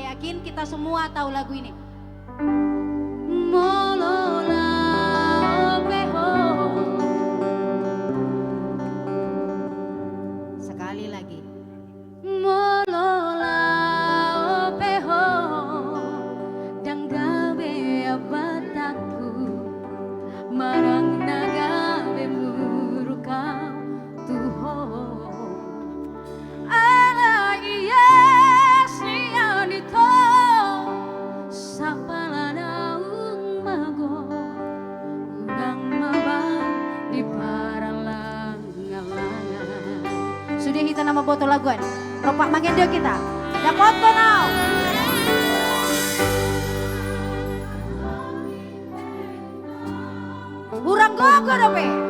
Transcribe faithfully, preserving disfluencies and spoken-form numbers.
Yakin kita semua tahu lagu ini. Molo lao pe ho. Sekali lagi. Molo lao pe ho, ndang gabe ambatanku, manang na gabe muruk au tu ho. Ala ias nian ito, sapala naung mago, unang ma baen di parlang. Sude hita na mamboto lagu an. Rompak mangende hita. Dapothon au. Hurang gogo dope.